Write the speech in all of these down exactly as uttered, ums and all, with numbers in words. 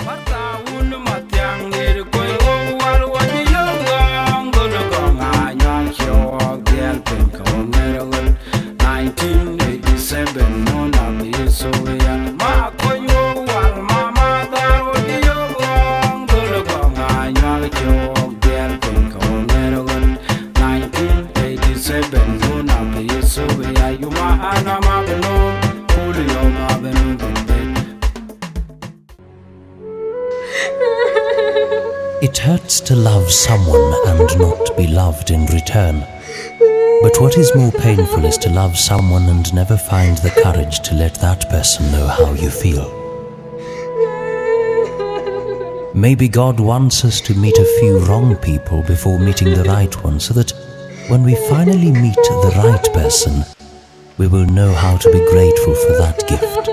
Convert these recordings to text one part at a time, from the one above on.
Warta wun Mathiang lir koi wok wal wani yogong gol gong anyuak yogong dial piny kong ergon. Nineteen eighty-seven non abi Yusuf ya ma koi wok wal mama dar wani yogong gol gong anyuak yogong dial piny kong ergon. Nineteen eighty-seven non abi Yusuf ya yuma ana mabno kul yoma beno beno. It hurts to love someone and not be loved in return. But what is more painful is to love someone and never find the courage to let that person know how you feel. Maybe God wants us to meet a few wrong people before meeting the right one, so that when we finally meet the right person, we will know how to be grateful for that gift.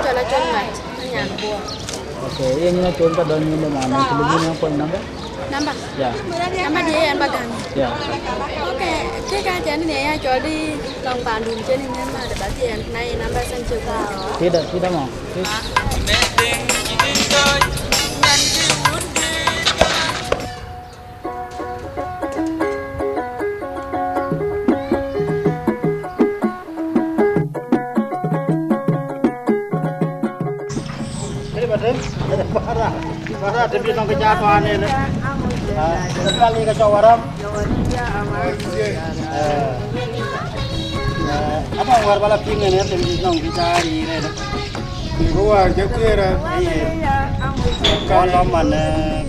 Cɔl Acɔl Mat, nyan Bor. Okay, yen ina cɔl ka dɔn yin de man, ku lu yin ko namba? Namba? Yeah. Namba dia yan ba gam. Yeah. Okay, ke ka jani ne ya cɔl di long pandun jeni ne ma de ba dia na yin namba san che ka. Tida, tida mo. Kërë ba tem, para, para të bï nɔŋ kë ca tuan en. Ah, kërë ka lek ka cɔk waram. Eh, eh, aba wär ba la piŋ en, të bï nɔŋ kë ca riir en. Ku wäär cä kueer ë. Kɔn lɔ man, eh,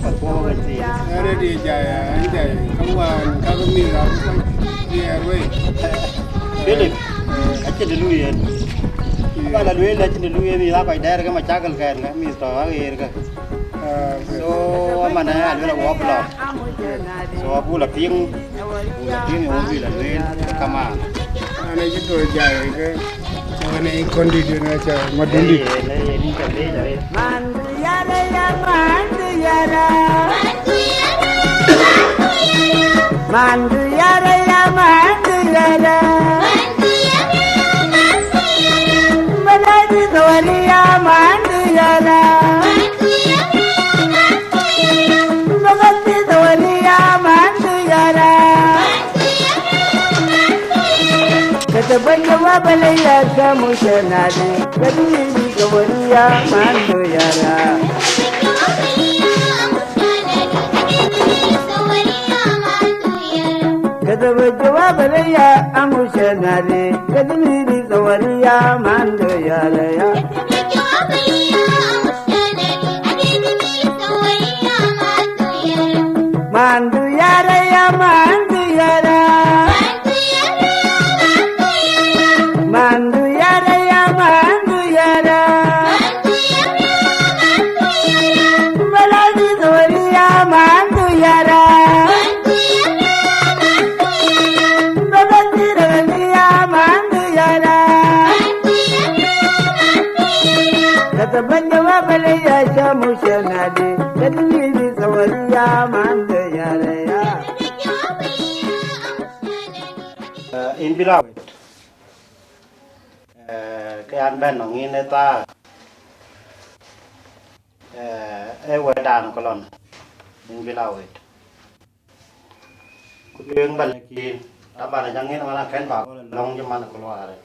ka kuɔɔk wec thii. Ë rëëdi jai, ë jai, ka wään, ka mïth abï kɔc diɛɛr wei. Philip, acïn të luui yen. Ba la lueel, acïn të luui yen, mïth aa kɔc dɛɛr ke macakël kɛɛr ke, mïth tɔ aɣeer ke. Ah, okay. So, aman, eh, aluel a wɔ blɔk. So, abuk la piŋ, abuk la piŋ ë wɔ bï la lueel, kaman. An acï tɔ jai ke. Wane kɔndit yen aca madundit. Mandu yara ya, mandu yara. Mandu yara ya, mandu yara. Maladi dawari ya, mandu yara. Maladi dawari ya, mandu yara. Kata banda wa bala ya samu shanadi, kadiri kawariya mando yara. Kata banda wa bala ya amu shanadi, kadiri kawariya mando yara ya. Mandu yara ya, mandu yara. Yïn bï la wet. Eh, ke an bɛ̈n nɔŋ yïn ë thaar. Eh, ee wɛ̈tdan ke lɔn, yïn bï la wet. Ku tueŋ bä lɛ̈k yïn, taban, aca ŋiɛn man akën bä gɔl lɔ̈ŋ cï man ku luaarë.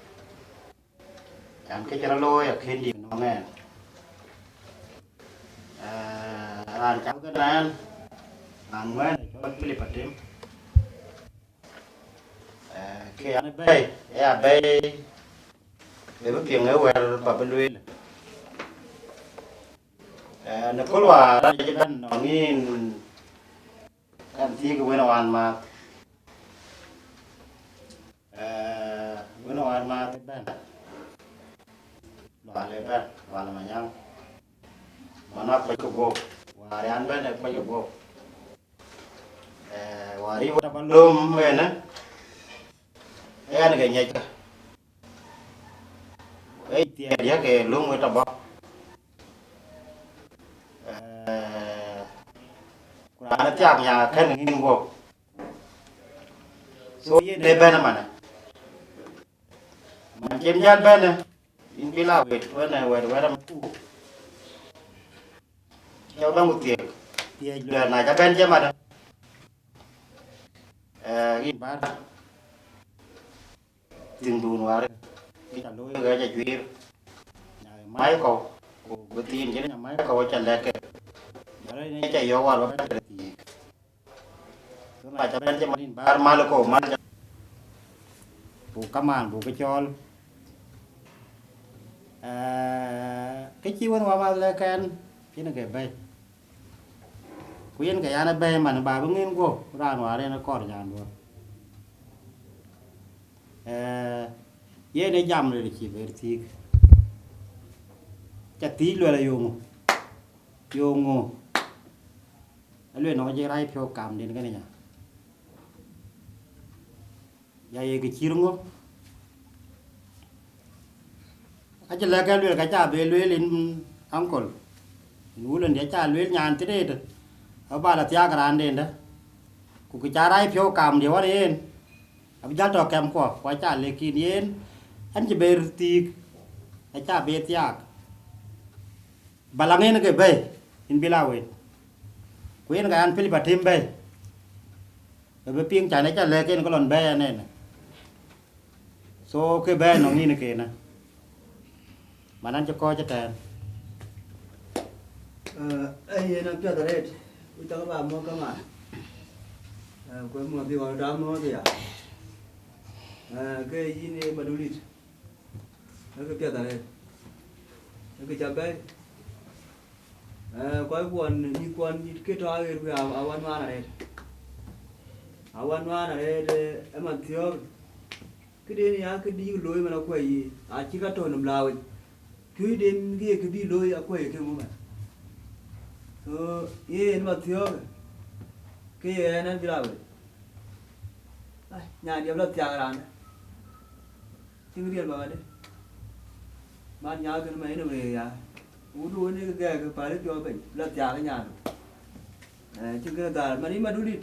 Yan kë cï rɔt looi akën dït nɔŋ ɛn. Eh, raan cam kënë ɛn, raan ŋuɛ̈ɛ̈n ë cɔl Philip Atem. Eh, ke an bɛ̈ɛ̈i, ë ya bɛ̈ɛ̈i, ë bï piŋ ë wɛ̈t bä bï lueel. Eh, në kööl wäär raan cï bɛ̈n nɔŋ yïn, kan thiëëk wën ë wään maath. Eh, wën ë wään maath ëbɛ̈n. Lual ëbɛ̈n, Lual Manyaŋ. Man akuɔckë guɔ̈p, wäär yan bɛ̈n ë kuɔckë guɔ̈p. Eh, wäär yï wën abä lööm ënë, ë ɣɛn ke nyiɛckë. Ë thiëëdiɛ̈ ke lööm wët abä. Eh, ku raan ë thiak nya kën ŋïn guɔ̈p. So yen ë bɛ̈n ëmanë. Man cïn jäl bɛ̈n ë, yïn bï la wet, wën ë wɛ̈t, wɛ̈t ëmanë ku. Cä bɛ̈n ku thiëëk. Thiëëc luɛɛl na ca bɛ̈n cï madë. Eh, yïn bär. Thiëŋdun wäär, kë ca looi ke ca juiir. Nya mai kɔ̈u, ku bï thiin cïn nya mai kɔ̈u aca lɛ̈k ke. Nya rɛ̈c në ca yɔ̈ɔ̈k wäär bä bɛ̈n tëde thiëëk. Ku na ca bɛ̈n cï man yïn bär mal kɔ̈u mal ca. Buk kamaan, buk ke cɔɔl. Eh, kë cï wën wämath lɛ̈k ɛn, cïn ke bɛ̈i. Ku yen ke yan ë bɛ̈ɛ̈i man, bä bï ŋïn guɔ̈p raan wäär en ë kɔɔr nyanduɔ̈n. Eh, yen ë jam rëër cï ber thiëëk. Ca thiëëc luɛl ayoŋö? Yoŋö? Aluel nɔŋ cï rac piɔ̈u kamden kënë nya. Ya ye kë cït ŋö? Acï lɛ̈k ke lueel, ka ca be lueel yïn uncle. Yïn wulëndï, aca lueel nyan thideet, abä la thiaak raandendä. Ku kë ca rac piɔ̈u kamdiɛ̈ wär yen, abï jäl tɔ kɛmkuɔ, ku aca lɛ̈k yïn yen, ɛn cï be thiëëk, aca be thiaak. Bä la ŋiɛn ke bɛ̈i, yïn bï la wet. Ku yen ka yan Philip Atem bɛ̈i. Ë bï piŋ can ë ca lɛ̈k en ke lɔn bɛ̈ɛ̈i ɛn ɛn. So, ke bɛ̈ɛ̈i nɔŋ yïn kenë. Man an cï kɔc ëtɛ̈ɛ̈n. Eh, eh, yen apiɛth arëët, ku cak bä mɔ̈k kamaan. Eh, ku muɔ̈th bï ɣɔn rɔt a muɔ̈th ya. Eh, ke yïn ë Madulit. Ee kë piɛth arëët. Ee kë ca bɛ̈ɛ̈i. Eh, kɔckuɔn, mïthkuɔn dït ke tɔ aɣeer wei a, a wan nuaan arëët. A wan nuaan arëët, eh, ë man thiɔ̈k. Këden ya këdï looi man akuɛc yiic, acï ka tɔ nɔm lääu yic. Piööcden kë ye kë bï looi akuɛc ke ŋö man. So, yen man thiɔ̈k, ke ye ɛn ɛn bï la wël. Ai, nyan diɛp la thiaak raan. Cïn riɛl bä wadë. Man nyaal kën mɛn nɔm rëër ya. Wut wën ë gɛɛk päl piɔ̈u piny, la thiaak nyaal. Eh, cïn kën dhal, man yï Madulit.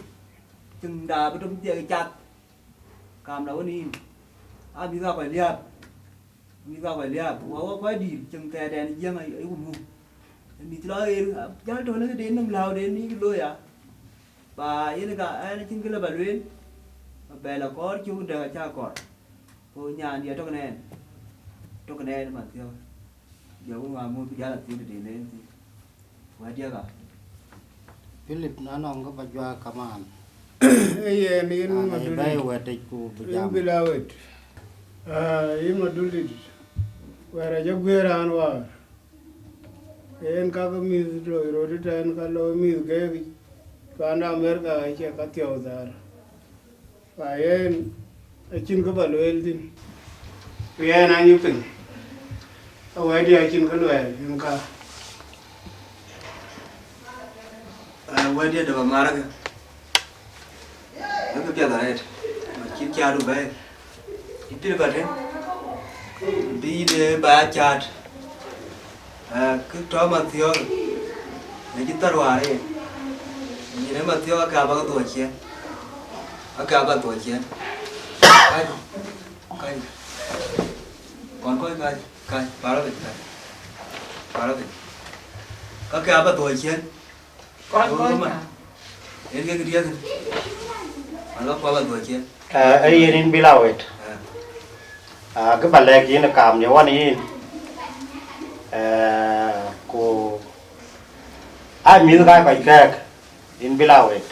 Cïn daap ë tom thiɛk cath. Kam la wën yïn. A mïth akɔc liääp. Mïth akɔc liääp. Wa wa kɔc dïïr, cïn thɛɛrdɛn jiɛŋ ayï ku muk. Mïth lɔ ɣer, jäl tɔ̈u në këden nɔm lääuden yï looi ya. Ba yen ka ɛn acïn kë lë ba lueel, ba bɛ la kɔɔr cök dɛk acä kɔɔr. Ku nyan diɛ tök nɛɛn, tök nɛɛn man thiɔ̈k. Diɛ wun wa muɔ̈th bï jäl a thiëëk tëde nɛɛn thïn. Wɛ̈t diɛk a. Philip, na nɔŋ kë ba juak kamaan. Ee yen, yen Madulit. Bɛ̈ɛ̈i wɛ̈t yic ku bï jam. Yen bï la wet. Ah, yen Madulit. Wɛ̈t acä guiëër raan wäär. Yen kakë mïth loi röt ëtɛ̈ɛ̈n, ka looi mïth keek panda Amerika acie ka thiɔ̈u dhäär. Ka yen acïn kë ba lueel thïn. Ku yen anyï piŋ. Awɛ̈tdiɛ̈ acïn kë luɛɛl yen ka. Eh, wɛ̈tdiɛ̈ dë ba markë. Ee kë piɛth arëët. Acïn caat bɛ̈ɛ̈i. Yïn Philip Atem, bï yïn ë ba caat, eh, kë tɔ man thiɔ̈k, në cï thär wäär yen. Yïn ë man thiɔ̈k aka bä ke dhuɔ̈k ciëën, aka bä dhuɔ̈k ciëën. Kac, kac. Kɔn kɔc kac, kac. Parë piny, kac. Parë piny. Kakë abä thuɔɔc ciën. Kɔc, kɔc, man. Yen kek diëk. Ala kual abä thuɔɔc ciën. Eh, eh, yen in bila wet. Eh. Ah, kë ba lɛ̈k yïn kam ye wan yïn. Eh, ku ai mïth ka kɔc kɛɛk. In bila wet.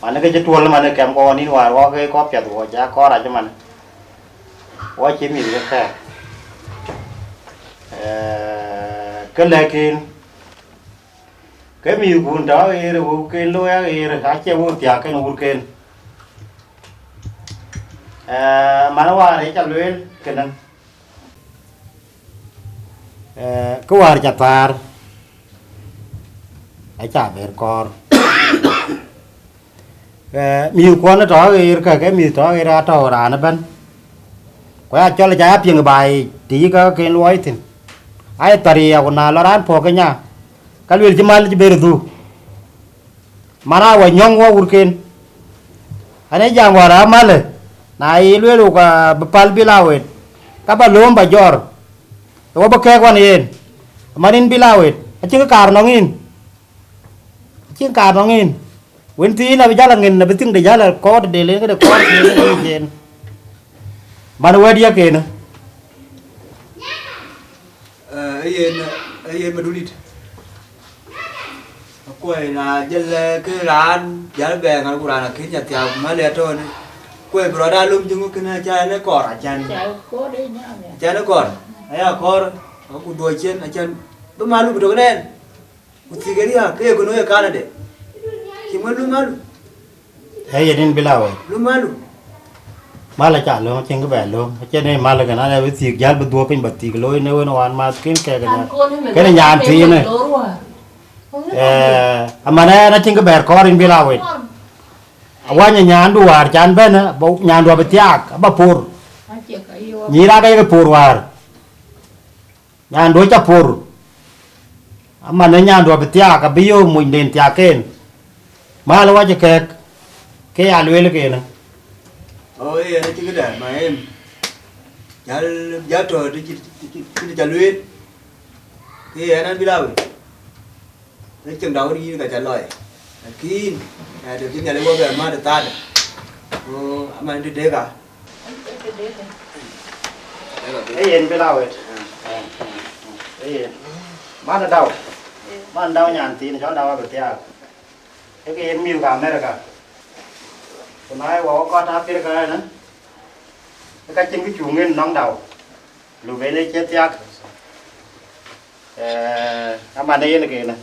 Mane ke cï tuɔl mane kɛm kɔn in war wɔ ke kɔp piɛth wɔ ja kɔɔr acï man. Wɔ cï mïth ke kɛɛk. Eh, ke lɛ̈k in. Ke mïthkun tɔ̈ aɣeer ë wëuken looi aɣeer, acie wëu thiääk kën wurken. Eh, man wäär ë ca lueel kënë. Eh, kë wäär ca thaar, aca bɛr kɔɔr. Eh, mïthkuɔn tɔ̈ aɣeer, ka ke mïth tɔ̈ aɣeer atɔ̈u raan ëbɛ̈n. Ku ya cɔl ca ya piŋ baai të yï ka ken luɔi thïn. Ai thar ya ku na lɔ raan puɔ̈k ke nya, ka luel cï mal cï ber dhuk. Man a wä nyɔ̈ŋ wä wurken. Ane jam wäär amalë, na ye lueel wok, ah, bï päl bil awet, ka bä lööm bä jɔr. Ë wä bï kɛɛk wan yen, man in bil awet, acïn kë kaar nɔŋ in. Acïn kaar nɔŋ in. Wën thiin abï jäl aŋen, abï thiŋ de jäl akɔɔr de len këde kɔɔr de len këde yen. Man wɛ̈t ye kenë. Eh, yen, yen madulït. Akuɔi na jël, eh, kë raan, jal bɛ ŋal ku raan akën nya thiaak ku mal ya tɔɔnë. Kuɔi bï rɔt aa lom jiŋ kënë acan ë kɔɔr, acan. Acan ë kɔɔr. Aya kɔɔr, ku dhuɔc cien, acan. Bï mal luk tök nɛn. Ku thiëk ë riääk, ke ye kënë ye Canada. Cï mën lum malu. Ee yen in bila wei. Lum malu. Mal aca löŋ, acïn kë bɛ löŋ. Acïn ë mal kën, an, abï thiëk jäl bï dhuɔ̈k piny, bä thiëk looi në wën wan math kën kɛk ënɛ. Kënë nyan thiinë. Eh, aman ɛn acïn kë bɛr kɔɔr in bila wei. Awany nyandu wäär can bɛ̈n, bä nyandu abï thiaak, abä por. Nyïïr ake yeke por wäär. Nyandu aca por. Aman ë nyandu abï thiaak, abï yöök monyden thiaak en. Mal wac kɛk, ke ya lueel kenë. Oo, yen acï këdɛ̈, ma en. Jäl, jäl tɔ̈ të cï, të cï, të cï ca lueel. Ke yen an bï la wei. Ë cieŋ dau yïn ka ca lɔi. Lakin, eh, të cï Nhialic wä bɛ mat ë thaadë. Ku aman të deka. Ee yen bï la wet. Ee yen. Man dau. Man dau nyan thiin, cɔl dau abï thiaak. Ee ke yen mïth ka America. Ku na ye wä kɔt Africa ënë, ee ka cïn kë cuŋ en nɔŋ dau. Lubene cie thiak. Eh, aman yen kene.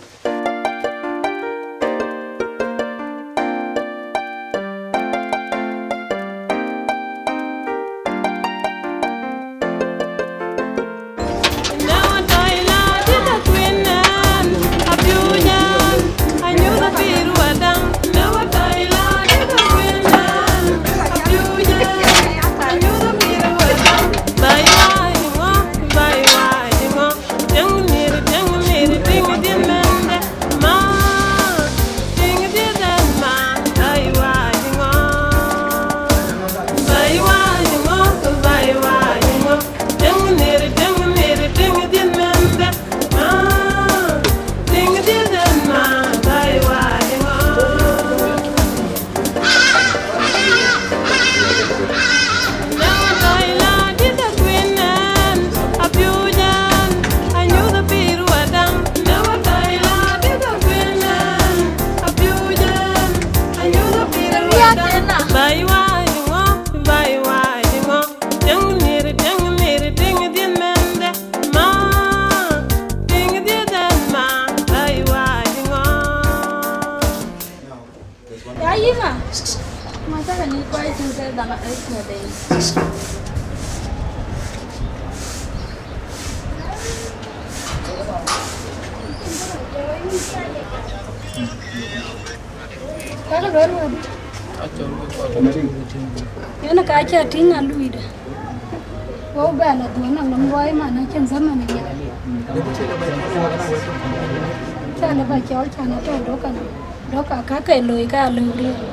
Ya yï ŋa? Ŋa cä ke nyuc kuai cïn ke dhal ë cuëëth en. Ka ke luel wëu. Yen ka cä tïŋ aluide. Wëu bɛ lɔ dhuɔn nɔm luɔi man acïn zaman ë liep. Cä lë bä cɔl can atɔ̈ dök anɔm. Dök ka ka ke loi ka lök riëëu.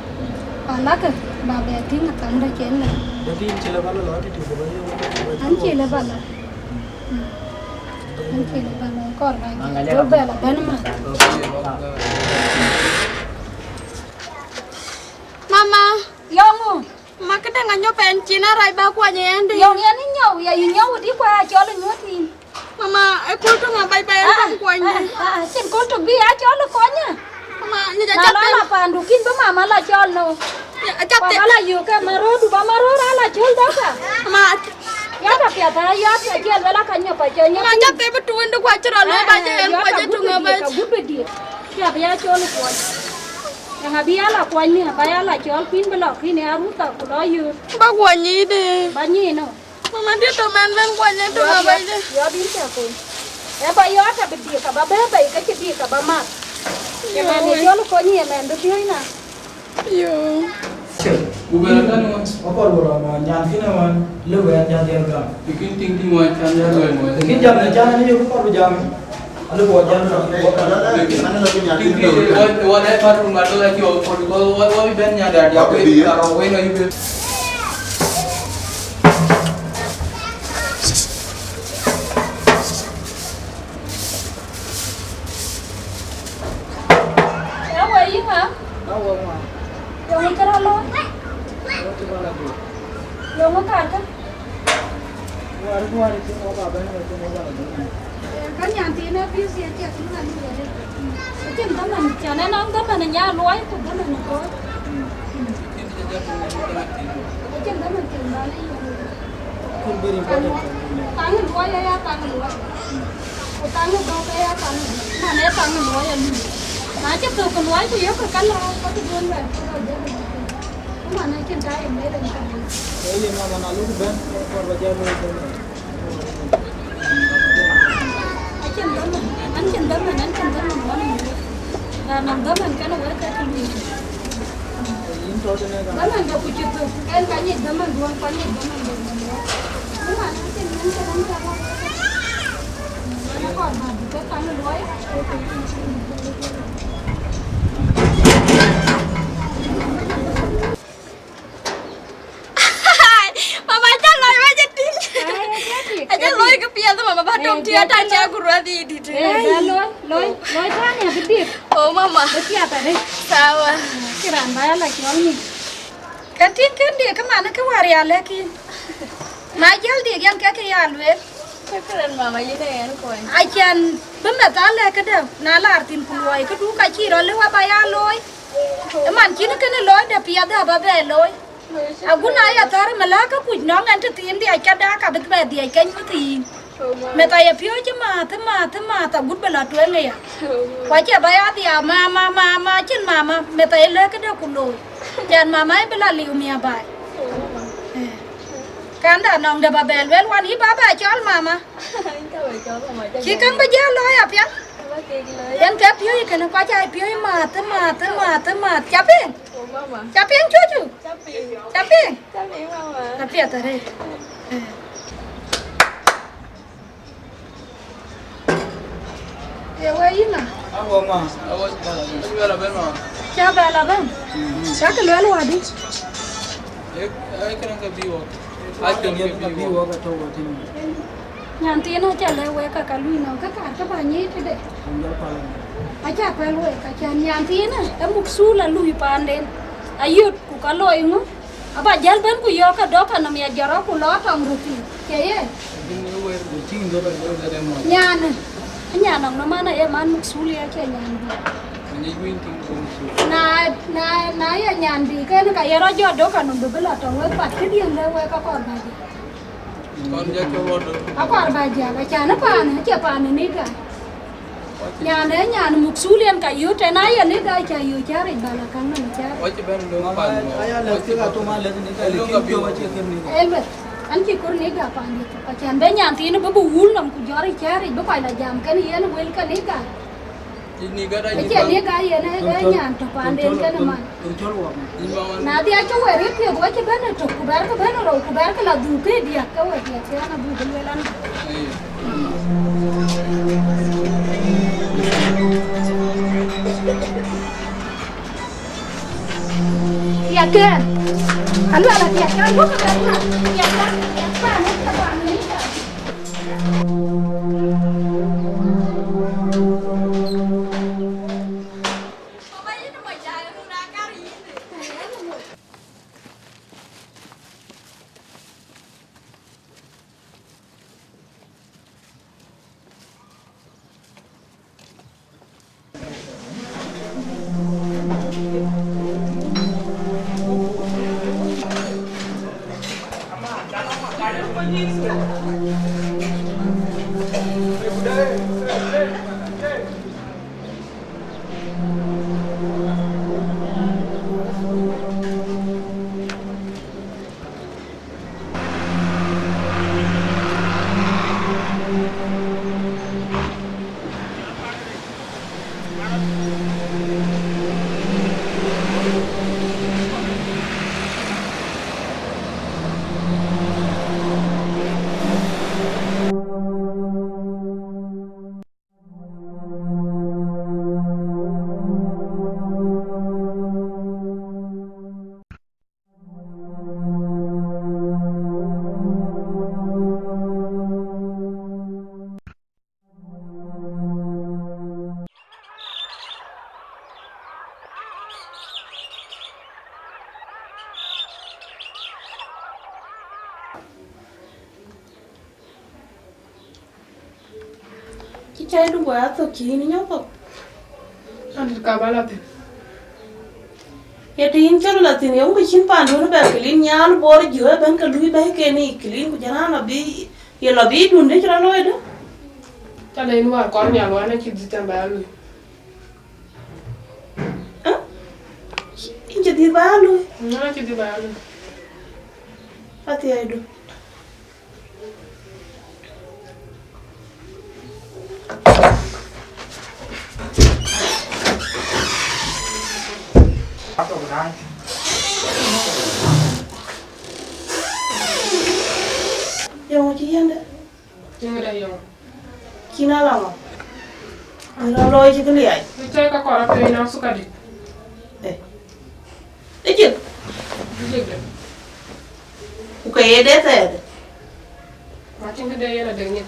Alakä. Ba bɛ tïŋ athamda cen lë. Dë tïŋ cï lë ba lɔ lɔ tïtï ku bä yök. An cï lë ba lɔ. An cï lë ba lɔ kɔr ba jɛ. Jɔ bɛ lɔ bɛ̈n ma. Mama, yɔŋ ŋu? Ma këdäŋ anyop ɛn cin arac ba kuany ë ɛn dï. Yɔŋ yɛn inyɔu, ya inyɔu di kua ya cɔl inyuɔ̈th yïn. Mama, ë köl töŋ abac ba ɛn tɔŋ kuany dï. Ah, ah, ah, cïn köl tök bï ya cɔl ë kony ë. Mama, nyic na acap lɔ them. La pandu kïn bï mama la cɔl no. Ya, acap them. Ba la yök ke maröödu ba maröör ala cɔl dɔka. Mama, ya ta piath a ya ta jiɛl wela ka nyop a cɔ nyop. Mama, acap them bï tuun dï kua cï rɔ loi ba jɛ ɛn kua jɛ töŋ abac. Ka gut bï diëk. Piath ya cɔl ë kuɔny. Yaŋ abï ya la kuɔny ni, ba ya la cɔl kuïn bï lɔ kïn ya rutha ku lɔ yöör. Ba kuɔny yï dï. Ba nyi no. Mama, diɛt tɔ mɛn bɛn kuany ë tök abac dï. Yɔt yïn cä kony. Ë ba yɔt abï diëk aba bɛ̈ɛ̈i bei ke cï diëk aba mat. Ye mɛn ye jɔl kony ye mɛn bï piööc na. Yo. Ku bɛ la kan wan. Akɔr wala ma nyan kine wan le wɛn ja diɛl gam. Bikin ting ting wan kan ya lo mo. Bikin jam ne jana ni yo kɔr jam. Ale bo jam na. Bikin ting ting wan wan e par ma do la ti o ko ko wa wa ben nya da ya ko ka ro we no yu. Ë wëi yï ŋa? Aa, wek ŋuan. Yöŋ ë kërä looi? Wek cï bä la dït. Yöŋ ë kaarkë? Wär, wär cï wok abɛ̈n, wek cï wok bä la dït. Ee, ka nyan thiin ë busy, acie kïn ŋa lui wëde. Acïn dhaman, cän ë naŋ dhaman ë nya luɔi, ku dhaman ë kööl. Mm. Acïn dhaman thiin bä lë yöŋ. Very important. Thaŋ ë luɔi aya, thaŋ ë luɔi. Ku thaŋ ë gɔ̈k aya, thaŋ ë gɔ̈k. Man ë thaŋ ë luɔi ë luɔi. Na cï thök ë luɔi ku yök ë ka lɔ, ka bï duön bɛ ku rɔt jɔt ë luɔi. Ku man acïn taai ë mɛt ë ka luɔi. Ee, ye mama, na luk bɛ̈n, kɔr ba jal luɔi bɛ̈n. Acïn dhaman, an cïn dhaman, an cïn dhaman wän ë luɔi. Na nɔŋ dhaman kënë wek ka cï luɔi. Dhaman de ku cï thök, en ka nyic dhaman duɔ̈n, ku anyic dhaman de. Dhaman acïn ŋɛn cï ɣɛn cä ŋɔ̈ɔ̈th. Ɣɛn akɔɔr bä bï ke kaŋ ë luɔi. Mama, aca loi wec ë tïŋ. Ai, aca tïŋ. Aca loi kë piɛth, mama, ba tɔŋ tï ata cä ku ruath yï dït. Eh, ba loi, loi, loi tani abï dït. Oh, mama. Bï piath arëët. Sawa. Cï raan ba ya la cɔl ni. Kën tïŋ kën diëk, kë man kë wäär ya lɛ̈k yïn. Na jäl diëk yɛn kek kë ya lueel. Shukran, mama, yïn ee ɣɛn kuɔny. Acan bï meth aa lɛ̈k këdë, na laar thïn ku luɔi këdu ka cï rɔt lëu aba ya looi. Ë man cïn kënë looi de piɛth aba bɛ looi. Agut na ya thär ë mëlääk ke kuc nɔŋ ɛn tëthiin dhiac, ka dak abï bɛ dhiac ke nyuth yïn. Meth aye piööc ë maath, ë maath, ë maath, agut bï lɔ tueŋ aya. Ku acie ba ya dhiau, mama, mama, acïn mama, meth aye lëk këde ku looi. Cän mama ë bï lɔ liu mia baai. Eh. Kanda nɔŋ de ba bɛ luel wan, yï ba bɛ cɔl mama. Cï käŋ bï jäl looi apiɛth. Yen ke piööc kënë, ku aca piööc maath, maath, maath, maath. Ca piŋ? Ca piŋ cucu? Ca piŋ? Apiɛth arëët. Eh. Ye wëi yïn ŋa? Awo ma. Awo, awo, awo, awo, awo. Ca bɛ la bɛ̈n? Mhm. Cakï luel wädï? Eh, eh, këdäŋ ke bï wok. Akën ke bï wok atɔ̈u wok tënë. Nyan thiin aca lɛ̈k wek ka ka lui nɔm, ka kaar ka bä nyic tëde. Aca päl wek, aca nyan thiin ë muk thul alui paanden. Ayöt ku ka loi ŋö? Aba jäl bɛ̈n ku yɔ̈ɔ̈k ka dɔ̈k ka nɔm ya jɔt rɔt ku lɔ tɔŋ röt thïn. Cie ye? Nyan, nyan nɔm nɔm an aye man muk thul ye, acie nyan bï. Na, na, na ye nyan bï, kën ka ye rɔt jɔt dɔ̈k ka nɔm bï bï lɔ tɔŋ wek, but këdiën lëu wek ka kɔɔr bä jël. Akɔɔr bä jäl, acan ë paan, acie paan ë nïga. Nyan ë nyan muk thul yen ka yöt, ë na ye nïga ca yöt cäric bä la käŋ nɔm cäric. Wacï bɛ̈n löŋ paan. Aya lɛ̈k kek atɔ̈ ma lɛ̈k nïga, lɛ̈k kek jɔ wacï kek nïga. Elbeth, an cï kɔɔr nïga paan diɛ̈, acan bï nyan thiin bï bï wul nɔm ku jɔt cäric, bï kɔc la jam kën yen wël ke nïga. Acie nïga yen ë nyan tök paanden kënë man. Na dhiac cï wek riëp piɔ̈th, wek cï bɛ̈n ë tök, ku bɛ̈rkï bɛ̈n ë rou, ku bɛ̈rkï la dhuk ke diäk, ke wek diäk thiaan abuk bï luel an. Ya kɛn. Aluel adiɛt, ka luɔ̈k ke bɛ̈n na, diɛt ka, diɛt ka, diɛt ka. Cï cai du guɔ ya thök cï yïn nyɔk thok. An, ka ba la thïn. Ye të yïn cï la thïn, yöŋ kë cïn paandun bɛ clean, nyaal bor jö ëbɛ̈n ke lui bɛ̈i ke ni clean, ku jɔn an lɔ bï, ye lɔ bï dun dë cï rɔ looi dë. Ca de yïn wäär kɔɔr nhial wään acï dhïth tɛm ba ya lui. Ë? Yïn cï dhïth ba ya lui? Ŋö acï dhïth ba ya lui? Athiɛɛidu. Yeŋö cï yiëndë? Yeŋö da yeŋö? Cïn ala ŋö? Ë rɔt looi cï kë liaac. Ë cai ka kɔɔr apɛi na sukadï. Eh. Ë jëk. Ë jëk de. Ku ke ye de thɛɛr. Ma cïn këde yen adek nyin.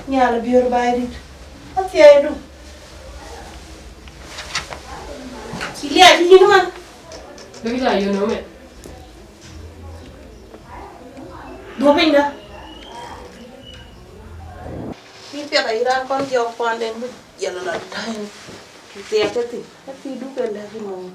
Nhial biöör baai dït. Athiɛɛidu. Cï liaac cï yïn man. Dek ja yön ëmɛ. Duö piny da. Pïïr piɛth ayï raan kɔn jɔɔk kuanden bï jël la täny. Thiɛɛk ke thïn. Ke pïïr du ke lɛ̈k yï mɔ̈u.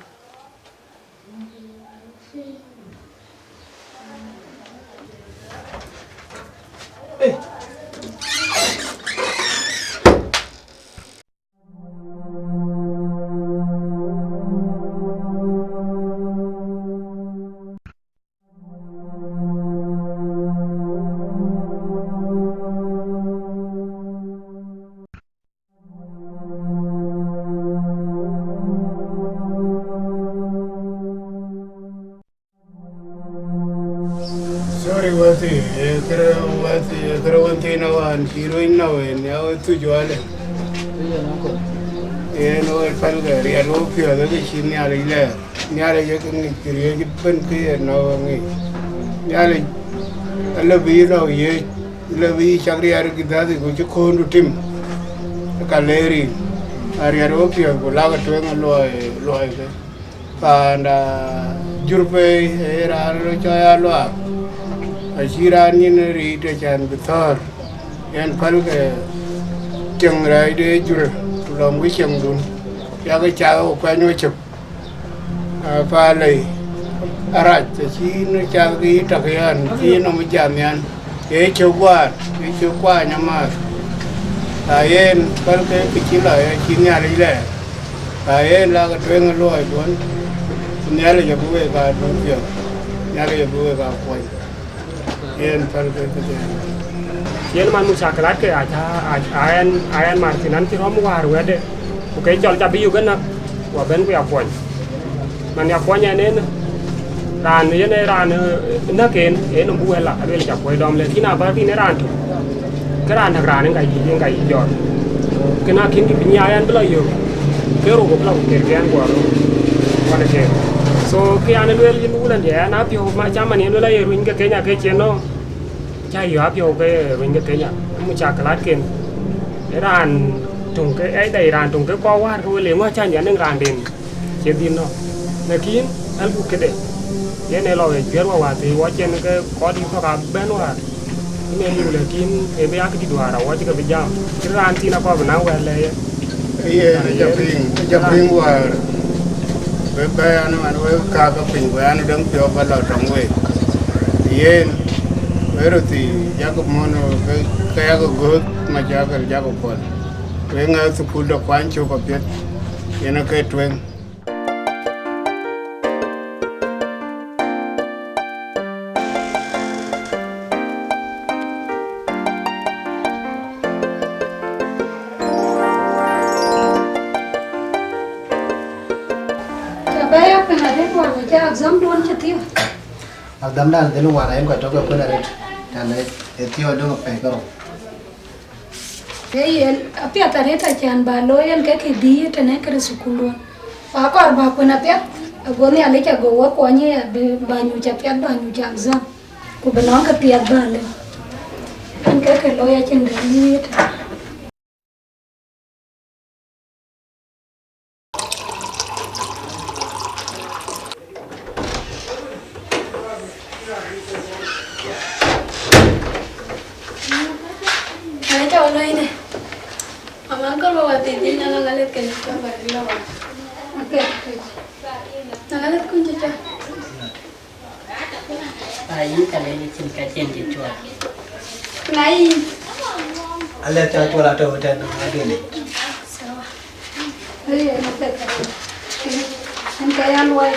Sorry, wɛ̈thii, ee kërë wɛ̈thii, ee kërë wën thiin awään cï ruëny nɔ̈k en, ya wek thuc wälë. Yen wek pälkë riɛt wok piɔ̈ɔ̈th, ke cï Nhialic lɛɛr. Nhialic ee ke ŋic këriëëc ëbën, ke ye nɔ̈k ë ŋic. Nhialic alë bï yï nɔ̈k yiëëc, alë bï yï cak riɛt ë gïdhäthi, ku cï kööndu tim, ka leer yïn. Ariɛt wok piɔ̈ɔ̈th, ku lakë tueŋ ë luɔi, luɔikë. Paanda jur pei, ee raan rɔt cɔɔi aluaak, acï raan nyin riit, acän bï thɔ̈ɔ̈r. Yen pälkë tiɛŋ rɛɛcde jur, ku lɔmkë ciɛŋdun, yakë cath ku kuɛny wecök. Aa, paalei arac, acï yïn cath ke yï tak yɛn, cï yïn nɔm jam yɛn, ee cök guaar, ee cök kuany amääth. Ka yen pälkë kë cï lɔ, acï Nhialic lɛɛr. Ka yen lakë tueŋ ë luɔiduön, ku Nhialic abï wek aa duut piɔ̈ɔ̈th, Nhialic abï wek aa kuɔny. Yen pälkë këthiin. Yen man mucakilat ke aca, a, a ɛn, a ɛn Martin an cï rɔ̈m wäär wɛ̈tde, ku ke cɔl ca bï yök ënäk, ku abɛ̈n ku ya kuɔny. Man ya kuɔny ɛn en, raan yen ee raan, eh, näk en, en nɔm bï wɛ̈l la, aluel ca kuɔny dɔm, lakin abä bïn ë raan tök, ke raan näk raan en ka yic, en ka yic jɔt. Kën akïn kï bï nyaai ɛn bï lɔ yök. Ke rou ku bï la ku ket ke ɛn guɔ rou. Wan ke. So, ke an lueel yïn wulëndiɛ, an apiɔ̈u ma caman yen lueel aye runy ke Kenya ke cïn nɔ̈. Ca yï apiɔ̈u ke runy ke Kenya. Mucakalaat ken. Ë raan töŋ ke, ë dai raan töŋ ke kɔc wäär ke wël ë ŋö ca nyan ë raan den. Cie dhil nɔ̈. Lakin, an buk këde. Yen ë lɔ ë cuɛ̈r wä wäthii wä cïn ke kɔc dït kɔ̈k abɛ̈n wäär. Ënë liu, lakin ë bï yak dït wäär awɔc ke bï jam. Cïn raan thïn akɔɔr bï naŋ wɛ̈t lɛ̈k ye. Yen aca piŋ, aca piŋ wäär. Wek bɛ̈ɛ̈i an, man wek kääk ke piny, ku an, däŋ piɔ̈u ba lɔ tɔŋ week. Yen, wek röt thii, jakï mɔ̈n, ke, ke yakï gööth, macakël jakï puɔl. Wek ŋɛk thukul de kuany cök apiɛth, yen ake tueŋ. Ca bɛ ya piny arëët wala ca exam duɔn cï thiëëk? Exam dan dhil wala en kɔc tɔ̈ ke kuën arëët, tɛ̈n ë thiɔ̈k döŋ pɛ̈i ke rou. Ee yen, apiɛth arëët acän bä looi en ke kë bï tënë këde thukul duɔn. Ku akɔɔr bä kuën apiɛth, ago Nhialic ago wek kuɔny ë bï bä nyuc apiɛth bä nyuc exam. Ku bï nɔŋ kë piɛth bä lëu. En ke kë looi acïn dɛ̈ bï tënë. Ana cä wä lɔi de. Ama gɔl wä wä thïn thïn, na ŋa leth kën cä bä ril wä. Oke. Na ŋa leth kun cä cä. Ai, yïn ka lɛc cïn ka cïn cï cuɔl. Na yïn. Alɛc cä cuɔl atɔ̈u tɛ̈n, adhil. Sawa. Ai, na pek ka. An ka ya luɔi.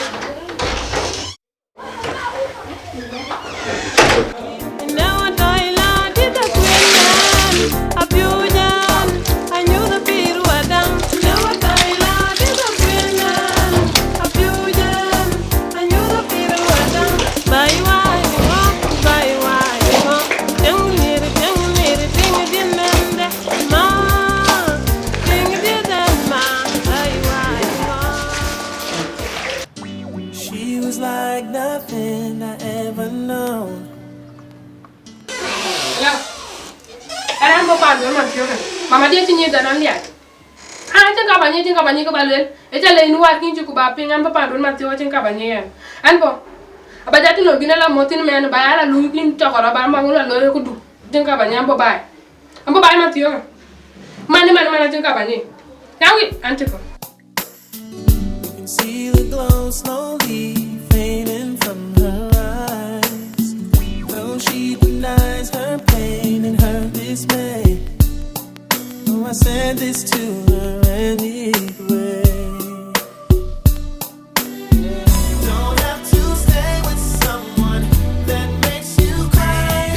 She was like nothing I ever known. Hello. Ɛn an bɔ̈ paanduön man thiɔ̈k ɛn. Mama diɛ cï nyic dhɛn an liac. An cïn ka bä nyic, cïn ka bä nyic kë bä lueel. Ë cä le yïn wäär kïn cï ku bä piŋ an bɔ̈ paanduön man thiɔ̈k, cïn ka bä nyic ɛn. An bɔ̈. Aba jat tïn lɔ bïn ala mɔ̈th thïn mɛn, ba ya la luui kïn cɔk rɔ ba maŋ la looi këdu. Cïn ka bä nyic an bɔ̈ baai. An bɔ̈ baai man thiɔ̈k ɛn. Man, man, man, cïn ka bä nyic. Na wïc, an cï kɔ̈u. You can see the glow slowly fading from her eyes. Though she denies her pain and her dismay. Oh, I said this to her anyway. Don't have to stay with someone that makes you cry.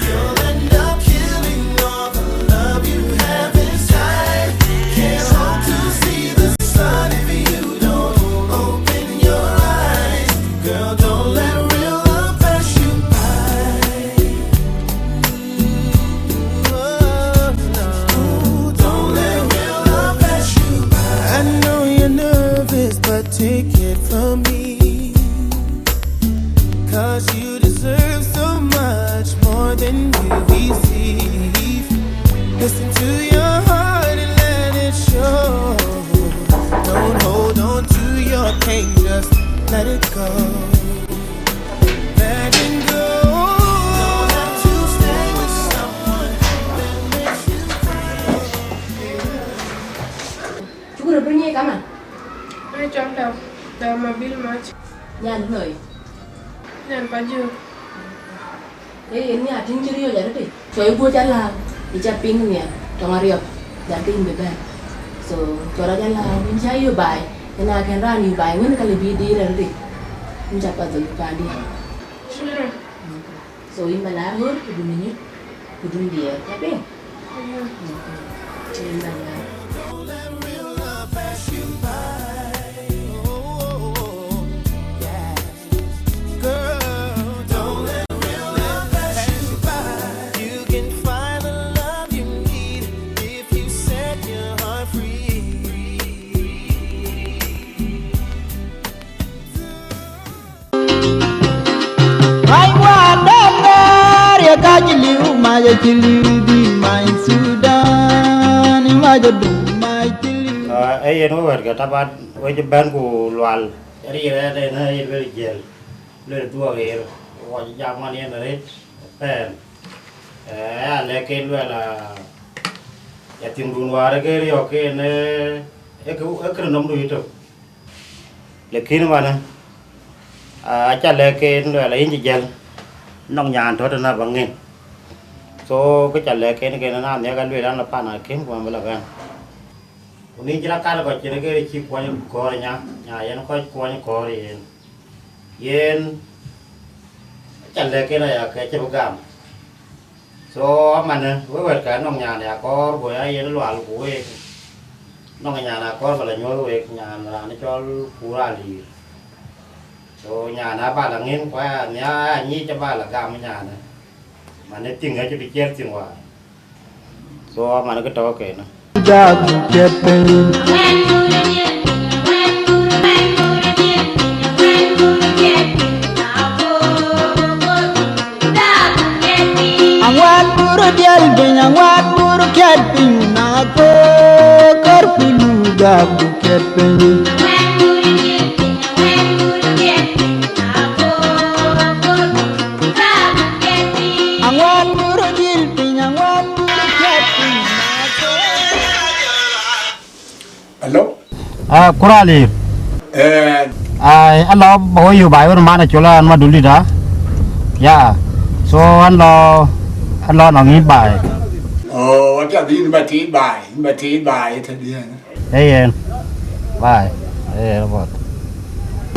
You'll end up killing all the love you have inside. Can't hope to see the sun if you don't open your eyes. Girl, don't let real love pass you by. Ooh, don't let real love pass you by. I know you're nervous, but take it from me. 'Cause you deserve so much more than you receive. Listen to your heart and let it show. Don't hold on to your pain, just let it go. Let it go. Don't have to stay with someone that makes you cry. Cuk röt bï nyic kaman. Ai, cɔl Dau, Dau Mabil Mac. Nyan noi. Nyan Pajur. Ee, yen nya tïŋ cï riɔ̈c arëtë. Cɔl guöc alääu, ë ca piŋ nhial, tɔŋ ariɔp, jal ke yïn bï bɛ̈n. So, cɔl rac alääu, yïn ca yök baai, yen akën raan yök baai, wën ka lë bï diir arëtë. Yïn ca path dhöl paandiɛ̈. Shukran. So, yïn ba la röör, ku dun nyuc, ku dun diɛɛr, ca piŋ? Yïn ba la. Don't let real love pass you by. Oh, yeah. Girl, don't let real love pass you by. You can find the love you need if you set your heart free. Ka cï liu, mac acï liu, dhil mac Thudan, mac adum, mac cï liu. Ah, ee yen wek wɛ̈ɛ̈tkë taban, wek cï bɛ̈n ku Lual. Ë riɛl ënë ye luel jiël, luel dhuɔk ɣer, wɔ cï jam ɣɔn yen arëët pɛɛn. Eh, aya lɛ̈k ke luel, ah, ya tiŋdun wäär ke riɔ̈k ke yen, eh, ee kë, ee kërë nɔmdu yïtök. Lakin manë, ah, aca lɛ̈k ke luel ayïn cï jiël, nɔŋ nyan tɔ̈ tënë abaŋ ŋën. So, kë ca lɛ̈k ke yen ke na nhiäk aluel an, la pan akïm, ku an, bï la bɛ̈n. Ku nin cï rɔt kat kɔc cïn ke cï kuɔny kɔɔr nya, nya yen kɔc kuɔny kɔɔr yen. Yen, aca lɛ̈k yen aya ke cï bï gam. So, amanë, wek wɛ̈ɛ̈tkë nɔŋ nyan ë akɔɔr, go ya yen Lual ku wek. Nɔŋ nyan akɔɔr ba la nyuɔ̈th wek, nyan raan cɔl Kur Aliir. So, nyan aba la ŋën, ku aya nhiaar aya nyic aba la gam nyanë. Manë tiŋ acï bï ciɛɛr thïn wäär. So, amanë kë tɔ̈ kënë. Dak piɛth piny. Aŋuan buru diɛl piny, aŋuan buru kiɛt piny, na kor kor piny, dak kiɛt piny. Aŋuan buru diɛl piny, aŋuan buru kiɛt piny, na kor. Hello? Ah, Kur Aliir. Eh. Ai, alɔ ba wo yu bai wën man acol an Madulida. Ya. So, an lɔ, an lɔ nɔŋ yïn bai. Oh, wacha dhin ba ti bai, ba ti bai ta dia. Ee yen. Bai. Ee yen bot.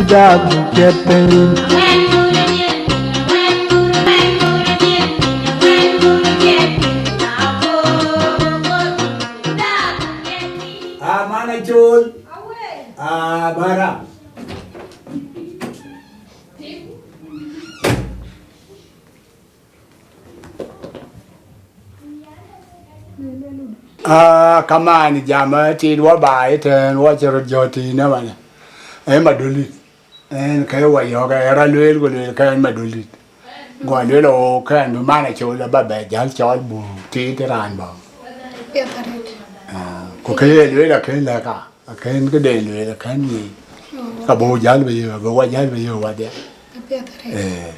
Dak piɛth piny. Ah, man acol. Ah, bara. Ah, kaman jam, eh, tit wɔ ba ëtɛ̈ɛ̈n, wɔ cï röt jɔt tïïn ëmën. Ee Madulït. Ɛn ke wɔ yɔ̈ɔ̈k, ee rɔt lueel, ku lueel ke ɛn Madulït. Guɔ lueel, oo, ke ɛn bï man acol aba bɛ jäl cɔl bu tit raan bɔ̈. Piɛth arëët. Ah, ku ke ye lueel akën lɛ̈k a, akën këde lueel akën yiic. Oh. Ka bï jäl bï yök, abï wɔ jäl bï yök wadhia. Piɛth arëët. Eh.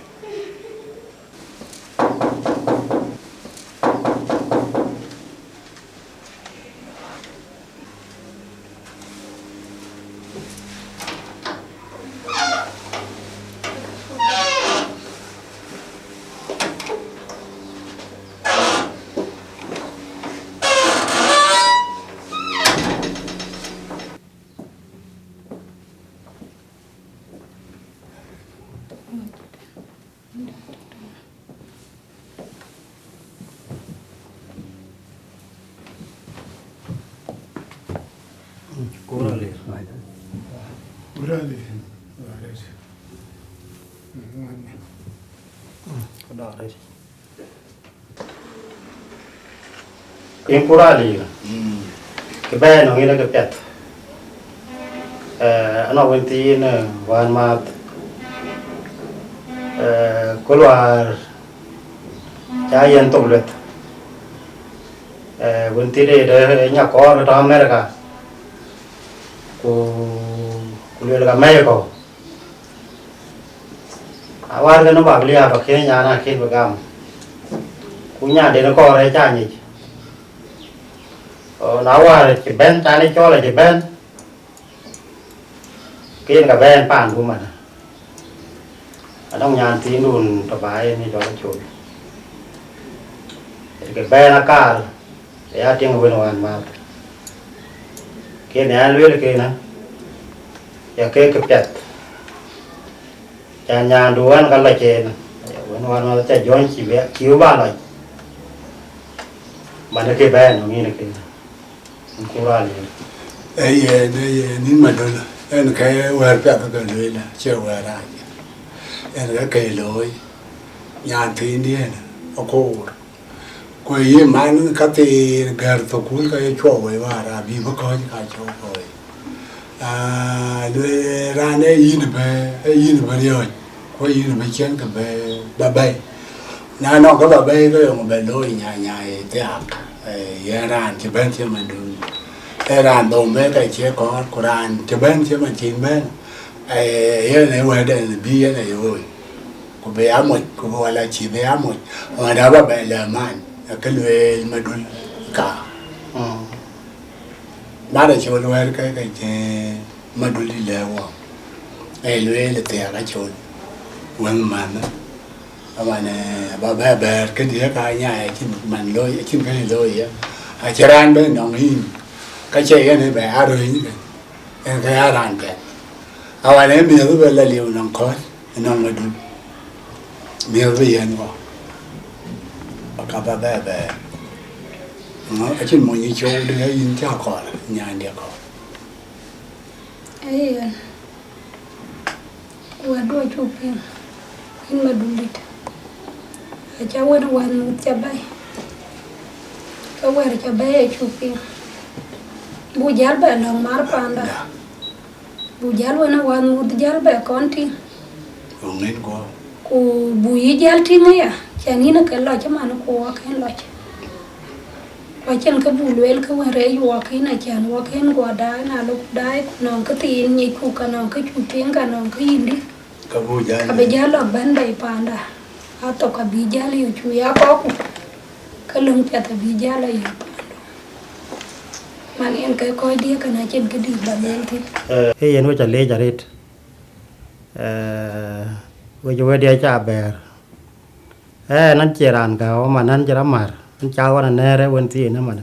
Kurali. Kurali. Kurali. Yïn Kurali, mm, kë bɛ̈ɛ̈i nɔŋ yïn ë kë piɛth. Eh, anɔŋ wën thiin, eh, wään maath. Eh, ku luaar ca yɛn thok lueth. Eh, wën thiin de, de nya kɔɔr tɔ̈ America. Ku, ku lueel ka mɛ̈i kɔ̈u. Awär kën bak liääp akën nyan akën bï gam. Ku nyanden kɔɔr ë ca nyic. Ɣɔn awär cï bɛ̈n, tani cɔl acï bɛ̈n. Ke yen ka bɛ̈n paandu manë. Anɔŋ nyan thiindun tɔ̈ ba yen ë cɔl acol. Ke bɛ̈n akaar. Ya tiŋ wën wään maath. Kën ya lueel kënë, ya ke kë piɛth. Ca nyandu wään ka lɔc en. Wën wään maath ca jɔny cï bï, cï bï ba lɔc. Manë ke bɛ̈n nɔŋ yïn kënë. Yïn Kurali. Ee yen, ee yen, yïn Madol. Ɛn ke wɛ̈ɛ̈r piɛth ke lueel, acie wɛ̈ɛ̈r rac. Ɛn ke ke looi. Nyan thiindiɛn, akoor. Ku ye man ka thïn gɛ̈r thukul ka ye cuɔp wei wäär abï bï kɔ̈ɔ̈c ka cɔk kɔ̈ɔ̈c. Ah, lueel raan ee yïn bï, ee yïn bï riɔ̈ɔ̈c, ku ee yïn bï ciɛ̈n ke bï ba bɛ̈i. Na nɔŋ kë ba bɛ̈i ke yɔŋ bɛ looi nya nya ë thiaak, eh, yen raan cï bɛ̈n cï man dun. Ee raan dhom bɛ̈i ka cie kɔɔr, ku raan cï bɛ̈n cï man cïn bɛ̈n, eh, yen ë wɛ̈tden bï yen ë yooi. Ku bï ya moc, ku bï wala cï bï ya moc, wala ba bɛ lɛ man, akë lueel Madul ka. Mm. Mara col wɛ̈ɛ̈r ke ke cï Madul dï lɛ̈k wɔ, ee lueel thiaak acol wëŋ mänhë. Aman, eh, ba bɛ bɛ̈ɛ̈r këdï ka nyaai acïn man looi, acïn kënë looi ye. Acï raan bɛ̈n nɔŋ yïn, ka cie yen ë bɛ aa rööny kën, yen ke ya raan tɛ̈n. Aman, ee miëth bï la liu nɔŋ kɔ̈ɔ̈c, nɔŋ Madul. Miëth bï yen wɔ, ka ba bɛ bɛ̈ɛ̈r. Ŋö, acïn mony ë cöökde yïn cä kɔɔr, nyandiɛ kɔɔr. Ee yen, wɛ̈tdu acuk piŋ, yïn Madul dït. Acä wën wäth muth cä bɛ̈i, ke wɛ̈t cä bɛ̈i acuk piŋ. Bu jäl bɛ lɔ̈ŋ mar panda. Da. Bu jäl wën wäth muth jäl bɛ kɔn tïŋ. Ku ŋën guɔ. Ku bu yï jäl tïŋ aya, cän yïn ke lɔc man ku wɔ kën lɔc. Ku acïn kë bu lueel ke wën rɛɛc wɔ kën acän wɔ kën guɔ daai, na lok daai ku nɔŋ kë thiin nyic ku ka nɔŋ kë cu piŋ ka nɔŋ kë yïndï. Ka bu jäl. Ka bï jäl lɔ bɛ̈n bei panda. Athok abï jäl yök cu ya kɔ̈kku. Ke löŋ piɛth abï jäl a yök pandu. Man yen ke kɔc diëk kën acïn kë dït ba lueel thïn. Ee yen wec aleec arëët. Eh, wec wëëdiɛ̈ ca bɛ̈ɛ̈r. Eh, nan cie raan gääu, man nan cï rɔt mär, nan cath wan anɛ̈ɛ̈r ë wën thiin ëmën.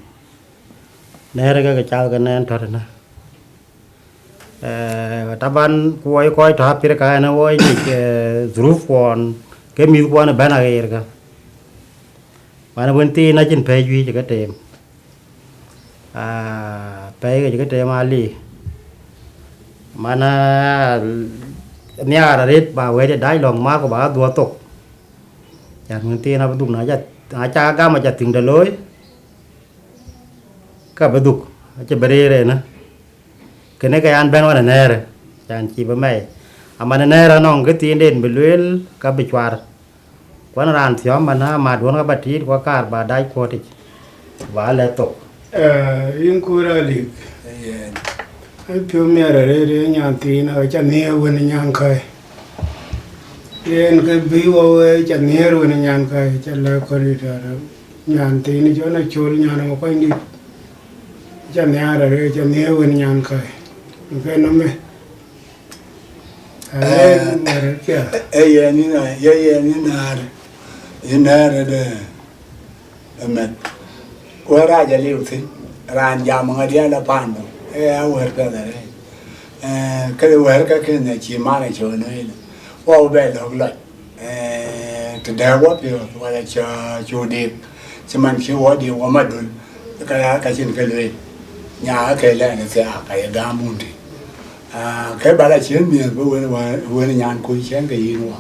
Nɛ̈ɛ̈r ke ke cath ke nɛn tɔ̈ tënë. Eh, taban ku woi kɔc tɔ̈ Apirika ënë woi nyic, eh, dhuruf kuɔn, ke mïth kuɔn ëbɛ̈n aɣeer ke. Man wën thiin acïn pɛ̈i juëc ke teem. Ah, pɛ̈i ke cï ke teem ali. Man, ah, nhiaar arëët ba wɛ̈ɛ̈t ë dac lɔ̈ŋ mak ku ba dhuɔ̈k thok. Cän wën thiin abï dhuk na ca, na ca gam aca thiŋ de looi, ka bï dhuk, acï bï rëër ënë. Kënë ke yan bɛ̈n wan ë nɛ̈ɛ̈rë, cän cï bï mɛi. Aman ë nɛ̈ɛ̈rë anɔŋ kë thiinden bï lueel ka bï cuar. Kuan raan thiɔ̈m man, na mat duɔ̈n ka ba tiit, ku akaar ba dac kuɔ̈tic, ba lɛ̈k thok. Eh, yïn kuur alik. Yen. An piɔ̈u miɛt arëët ë nyan thiin, aca nhiëër wën ë nyan käi. Yen ke bï wɔ wee ca nhiëër wën ë nyan käi, ca lɛ̈k kɔ̈rït arë. Nyan thiin cɔn acol nyan ë Makuanydït. Ca nhiaar arëët, ca nhiëër wën ë nyan käi. Ke nɔmë. Ee, ee, yen yïn, ee, yen yïn naar, yïn naar de, ë meth. Wɛ̈t rac aliu thïn, raan jam ŋa diɛ̈n la pandu, ee, a wɛ̈t piɛth arëët. Ee, këde wɛ̈t ka kënë cï man ë cɔl lueel, wɔ bɛ lɔ̈k lɔc. Eh, të dɛ̈ɛ̈k wɔ piɔ̈ɔ̈th, wala cä, cä cu dek, cï man cï wɔ dek wɔ Madul, ka ya, ka cïn kë lueel. Nya ke lɛn ë thiaak, ka ye gam wun tï. Ah, ke ba la ciën miëth bï wën, wën, wën nyan kuc ciën ke yïn wɔ.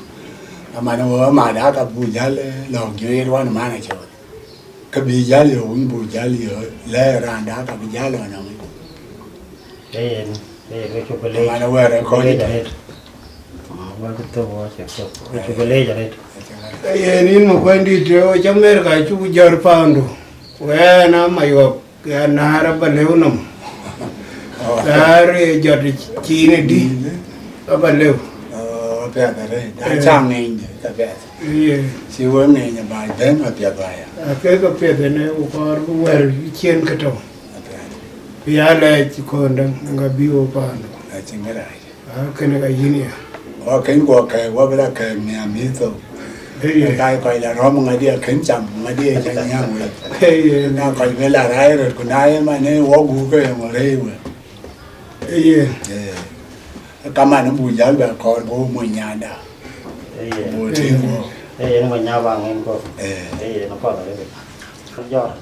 Aman wɔ amat aa ka buk jäl, eh, lɔ̈k juëër wan man acɔl. Ke bï jäl yök, wïc buk jäl yök, lɛ̈ɛ̈r raanda ka bï jäl ɣɔn nɔm. Ee yen, ee yen, we cuk leec. Mana wɛ̈ɛ̈r ë kɔc leec arëët. Ah, wek thok, wek cï thok. We cuk leec arëët. Ee yen, yïn Makuanydït, ee, wek Amerika cuk jɔ̈ɔ̈r paandu. Wɛ̈ɛ̈n a Mayuɔk, ya naar aba lëu nɔm. Oh. Naar, ee, jɔt ciin ë dï, aba lëu. Oh, apiɛth arëët. Eh. Aca ŋeny, apiɛth. Ye. Cï wek ŋeny ë baai bɛ̈n apiɛth aya. Akek apiɛth ënë, ku kɔɔr bï wɛ̈ɛ̈r ciën ke tɔ̈u. Apiɛth. Bï ya lɛɛc kɔn däŋ, ŋa bï wo paandu. Acïn kërac. Ah, kënë ka yïn ya. Wa kën guɔ kɛ̈ɛ̈k, wa bï la kɛ̈ɛ̈k nhiam mïth thok. Ëë. Ka kɔc la rɔ̈m ŋadï akën cam, ŋadï ë ca nhiam wek. Ëë. Na kɔc bï la raai röt, ku na ye man ë wɔ guur ke ye ŋö rëër wek. Ëë. Ëë. Ka man ë buk jäl bɛ kɔɔr bï wo mony nyanda. Ëë. Buk tïŋ wo. Ëë, yen mony nya ba ŋen kɔ̈k. Ëë. Ëë, yen kɔ̈th arëët. Jɔ̈ɔ̈r.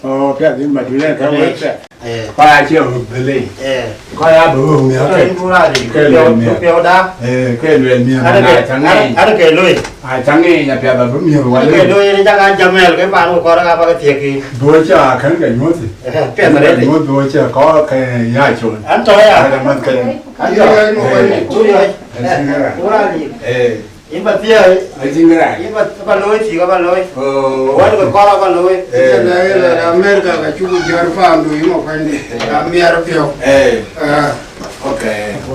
Oh, piɛth yïn Madul, ka wek piɛth. Eh. Kɔc aa cie ɣöök bï leec. Eh. Kɔc aa bï ɣöök miäk. Yen ku rac, ke lueel miäk. Piɔ̈u da. Eh, ke lueel miäk, ana ke, aca ŋeeny. Ana ke loi. Aca ŋeeny apiɛth abï miäk wal. Ana ke loi, yen cak an Jamɛl ke paan ku kɔɔr ka bä ke thiëk kï. Dhuɔ̈k cä kën ke nyuɔ̈th. Eh, piɛth arëët. Nyuɔ̈th dhuɔ̈k cä kɔɔr ke ya col. An tɔ̈ ya. Ada man ke. An tɔ̈. Eh. Ku yɔc. Eh, ku rac. Eh. Yïn ba thiëëi. Ai, cïn kërac. Yïn ba, ba looi, thiëëk aba looi. Oh. Wän ke kɔɔr aba looi. Eh. Yɛn, eh, yɛn, eh, America ka cuk jɔt paandu yïn ma kuany dï. Eh. Amiɛr piɔ̈u. Eh. Eh. Okay. Ku,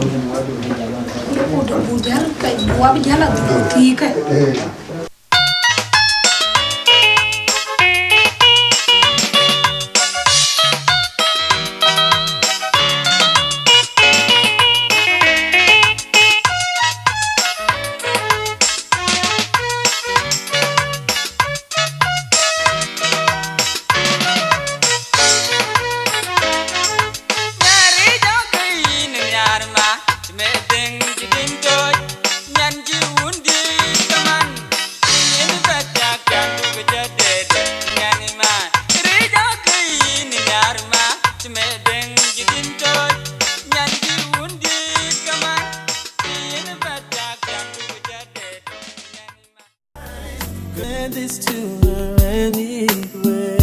ku jäl, ku abï jäl a dhuk thïï kë. Eh. Grant this to her anyway.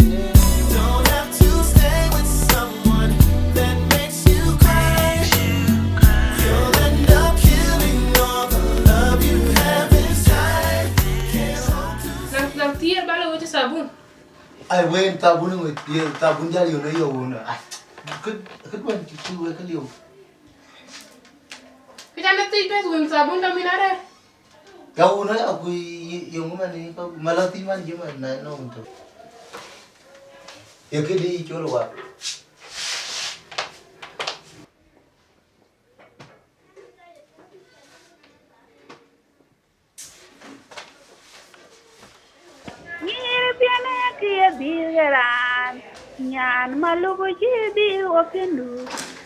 You don't have to stay with someone that makes you cry. You'll end up killing all the love you have inside. Can't hold to. Lak, lak thiëër bal ë wec sabun. Ai, wen sabun ë wec, ye sabun jal yön ë yö wun. Ai, kë, kë duɔ̈n cï, cï wek kë liu. Kë can ë thic bɛ̈th wën sabun dɔm yïn arɛ̈ɛ̈r. Ya wun aya ku yöŋ man ka ma la thic man jï man na nɔm tök. Ye këdï col wak. Nyïïr piɛn ë kë ye dhil ɣer raan, nyan maluk cï dhil wɔ piɛndu,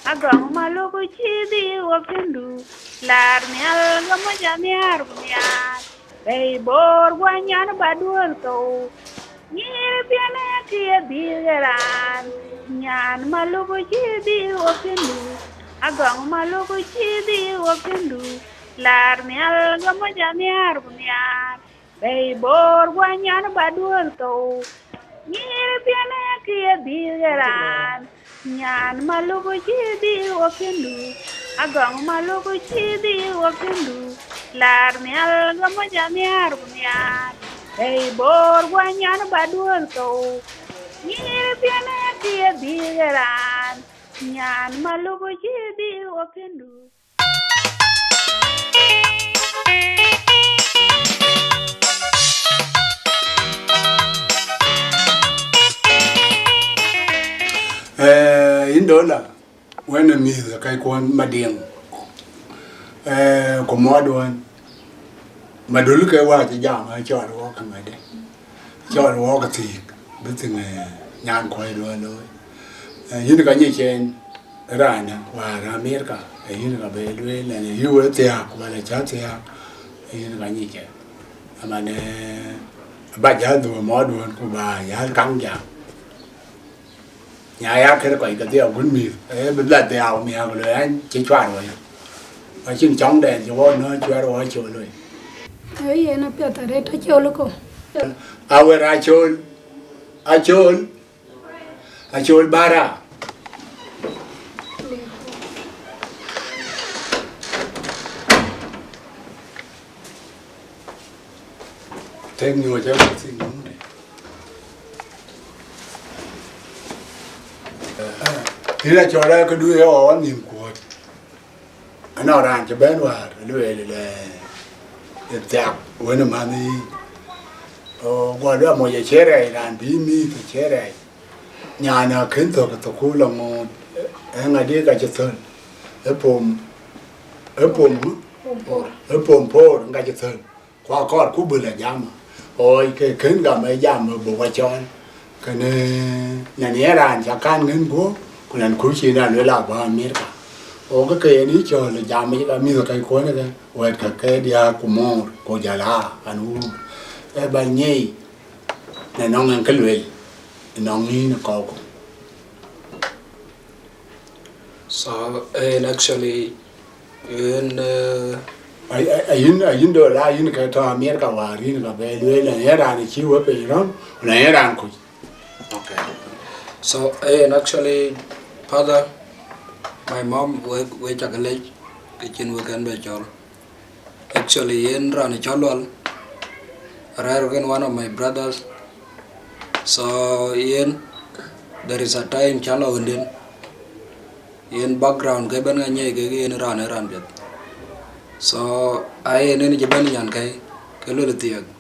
agɔŋ maluk cï dhil wɔ piɛndu, laar nhial gam moc anhiaar ku nhiaar, bɛ̈i boor guɔ nyan ba duöör thou. Nyïïr piɛn ë kë ye dhil ɣer raan, nyan maluk cï dhil wɔ piɛndu, agɔŋ maluk cï dhil wɔ piɛndu, laar nhial gam moc anhiaar ku nhiaar. Bɛ̈i boor guɔ nyan ba duöör thou. Nyïïr piɛn ë kë ye dhil ɣer raan, nyan maluk cï dhil wɔ piɛndu, agɔŋ maluk cï dhil wɔ piɛndu, laar nhial gam moc anhiaar ku nhiaar. Bɛ̈i boor guɔ nyan ba duöör thou. Nyïïr piɛn ë kë ye dhil ɣer raan, nyan maluk cï dhil wɔ piɛndu. Eh, yïn Dola, wën ë mïth ë kac kuɔn Madiŋ, eh, ku muɔɔt wën, Madul ke wä cï jam, acɔl wɔ ke ŋadï. Cɔl wɔ ke thiëëk, bï thïn, eh, nyan kuɔc duɔ̈n looi. Eh, yïn ka nyic en raan wäär Amerika, eh, yïn ka bɛ lueel, eh, yï we thiääk, wala cä thiääk, eh, yïn ka nyic en. Aman, eh, ba jäl dhuɔ̈k mɔɔt duɔ̈n ku ba jäl kaŋ jam. Nya ya kër kɔc kedhie agun mïth, ee bï bɛ dhiau miäk, lueel an, cï cuar wei. Acïn cɔŋdɛn cï wɔ nɔ̈k cuɛr wɔ col wei. Ee yen apiɛth arëët acol ëkö. Awer acol, acol, acol bara. Thank you, Jacob, thank you. Kïn acɔl ë këdu ye ɣɔn nïm kuɔ̈t. Anɔŋ raan cï bɛ̈n wäär, lueel lɛ, ë thiak wën ë manh yiic. Go lueel amoc acie rɛɛc, raan bï mïïth acie rɛɛc. Nyan akën thök ë thukul aŋoot, ë ŋadï ka cï thöl, ë pom, ë pom, ë pom por ŋa cï thöl. Ku akɔɔr ku bï lɔ jam, ɣɔɔc ke kën gam ë jam bï wɔ cɔɔl. Kënë nɛn ye raan ca kan ŋën guöp, ku nɛn kuc cïn a luel abä Amerika. Ɣɔɔk ke yen yï cɔɔl ë jam yic ka mïth ke kuɔ̈n ëkë, wɛ̈t ke ke diääk ku moor, ku jɔl aa an wuur. Ë ba nyic, nɛn nɔŋ en kë lueel, nɔŋ yïn ë kɔɔku. So, en actually, en, eh, a, a, a yïn, a yïn Dola, yïn ke tɔ̈ Amerika wäär, yïn ka bɛ lueel, en raan cï we piny rɔ̈m, wala en raan kuc. Okay. So, en actually, father, my mom, we, we cak lec. ke cïn wek kɛn bɛ cɔl. Actually, yen raan cɔl Lual, rɛ̈ɛ̈r kën one of my brothers. So, yen, there is a time cä lɔ wënden. Yen background ke bɛ̈n ŋa nyiɛc kek yen raan ë raan piɛth. So, a yen en cï bɛ̈n nyan kɛ̈i, ke luel thiëëk.